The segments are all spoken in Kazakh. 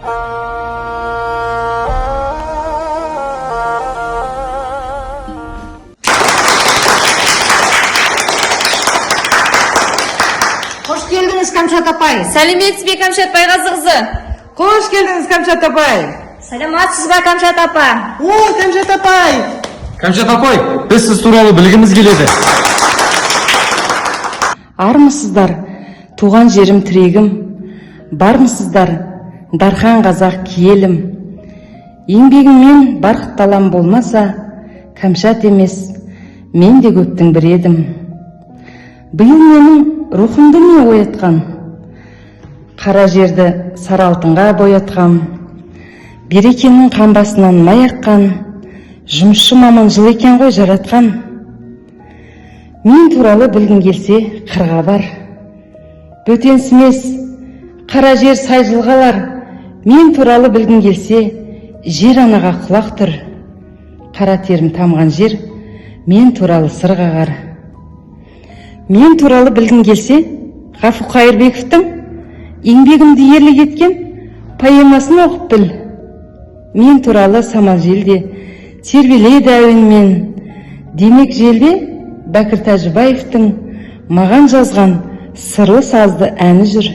Қош келдіңіз, Кәмшат апай! Сәлеметсіз бе, Кәмшат Байғазықызы! Қош келдіңіз, Кәмшат апай! Саламатсыз ба, Кәмшат апа! О, Кәмшат апай! Кәмшат апай, біз сіз туралы білгіміз келеді. Армысыздар, туған жерім, тірегім! Бармысыздар, дархан қазақ киелім! Еңбегіңмен барқыт далам болмаса, Кәмшат емес, мен де көптің бірі едім. Биыл менің рухымды не оятқан? Қара жерді сары алтынға боятқан, берекенің қамбасынан май аққан жұмысшы маман жыл екен ғой жаратқан. Мен туралы білгің келсе, қырға бар. Бөтенсімес қара жер, сай жылғалар. Мен туралы білгің келсе, жер анаға құлақ түр. Қара терім тамған жер мен туралы сыр қағар. Мен туралы білгің келсе, Ғафу Қайырбековтің «Еңбегімді ерлік еткен» поэмасын оқып біл. Мен туралы самал желде тербеледі әуенмен. Демек, желде Бәкір Тәжібаевтың маған жазған сырлы сазды әні жүр.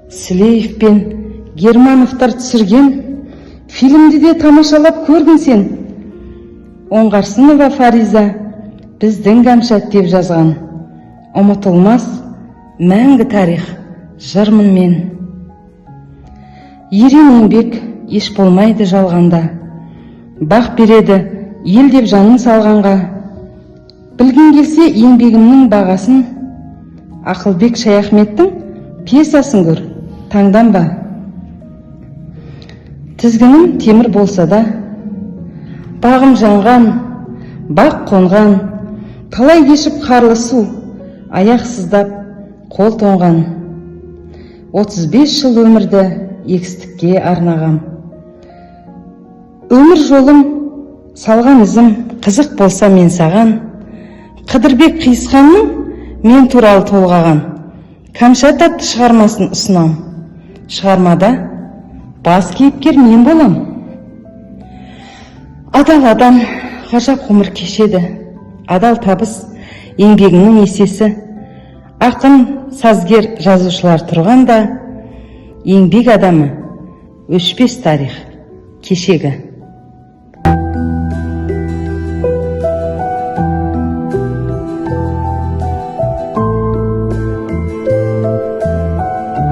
Сүлеев пен Германовтар түсірген фильмді де тамашалап көрдің сен. Оңғарсынова Фариза «Біздің Кәмшат» деп жазған ұмытылмас мәңгі тарих жырмын мен. Ерен еңбек еш болмайды жалғанда, бақ береді ел деп жанын салғанға. Білгің келсе еңбегімнің бағасын, Ақылбек Шаяхметтің пьесасын көр, таңданба. Тізгінім темір болса да, бағым жанған, бақ қонған, талай кешіп қарлы су, аяқ сыздап, қол тоңған. 35 жыл өмірді егістікке арнағам. Өмір жолым, салған ізім қызық болса, мен саған Қыдырбек Қиысханның мен туралы толғаған «Кәмшат» атты шығармасын ұсынам. Шығармада бас кейіпкер мен болам. Адал адам ғажап ғұмыр кешеді. Адал табыс — еңбегіңнің есесі. Ақын, сазгер, жазушылар тұрғанда, еңбек адамы өшпес тарих кешегі.